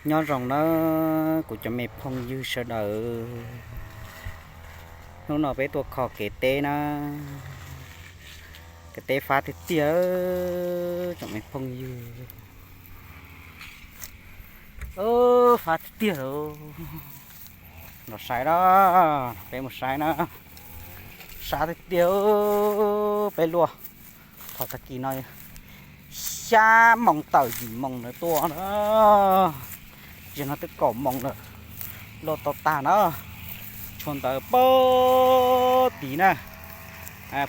Nyob zoo na kuv cov me phooj ywg sawv daws, hnub no peb tuaj kho kev teb na, kev teb fab tiag tiag, tsoom me phooj ywg, fab tiag tiag. Los saib na, peb mus saib na, sab tiag tiag. Peb luaj thaum tag kis no xya moos tawm yim moos ntawd tuaj na, tsis no twb kaum moos lawm, luaj tau tag na. Tshuav ntawd puag tid na,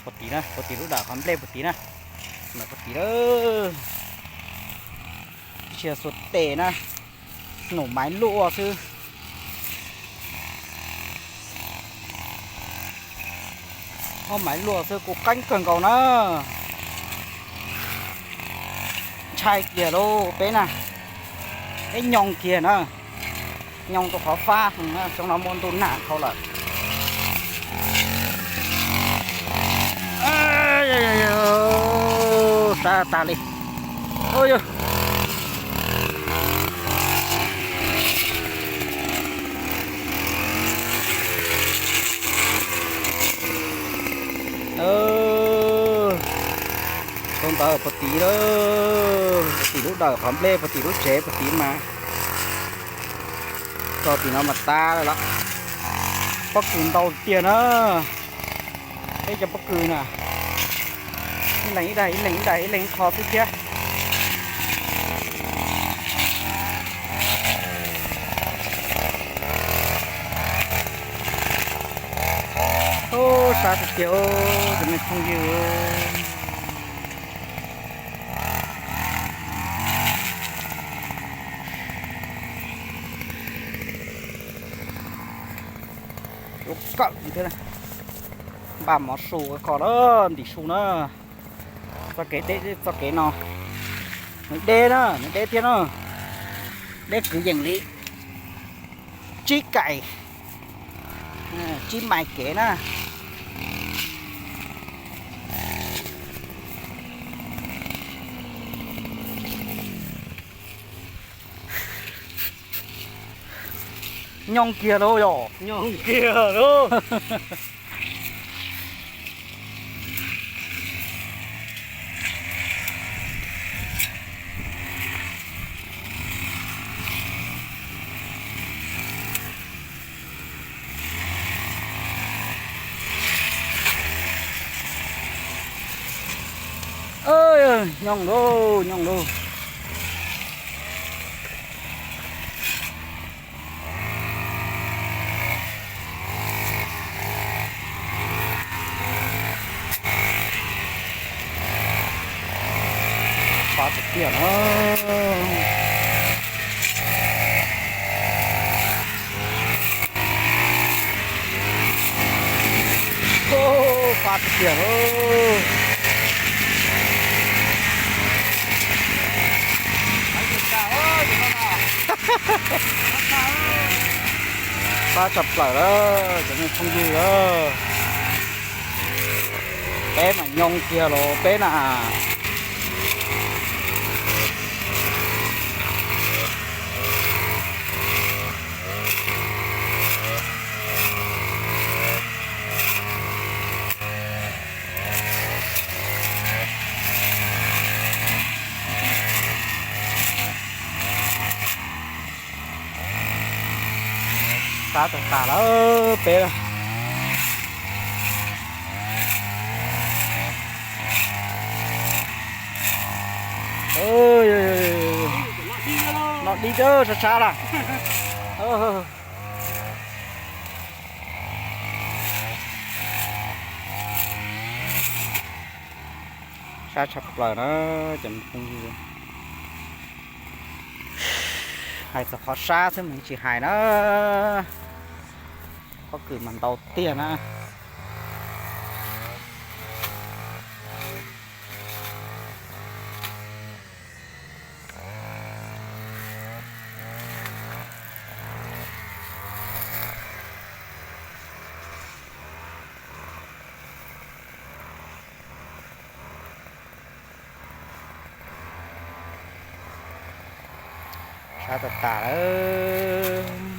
puag tid na, puag tid lub dawm qhov nplej puag tid na, ntawm puag tid lawm. Tsis yog xuas tes na, num maiv luaj xwb. Ua maiv luaj xwb kuj qeeb kawg nkaus na. Ntshai kiag lauj peb na, peb nyoo kiag na, nyoo rau qhov fab, xyoo no muaj ntuj nag dhau lawm. Sab tag li. Tau ntawd puag tid lawm, puag tim lub dawm qhov nplej, puag tim lub tsev puag tid mas, txog tim no mas tag lawm. Pob kws ntau tiag na, peb cov pob kws na, ib leeg ib daig, ib leeg ib daig, ib leeg ib qho xwb thiab. Ub, sab tiag tiag, cov me phooj ywg. Lub kawm thiab, npaj mov su kho lawm ntim su na. Txoj kev teb txoj kev no, nws deb na, nws deb thiab na, deb kwv yees li. Tsib kaim, tsib mais kev na. Nyoo kiag lauj yom, nyoo kiag lauj. Nyoo lauj, nyoo lauj. Fab tiag tiag na. Fab tiag tiag. Fab tshaj plaws lawm cov me phooj ywg. Peb mas nyoo kiag los peb na. Sab tag tas lawm peb. No dib sab sab lawm. Sab tshaj plaws na cov phooj ywg. Hais txog qhov sab xwb mas tsis hais na, pob kws mas ntau tiag na. Qab tas tas lawm.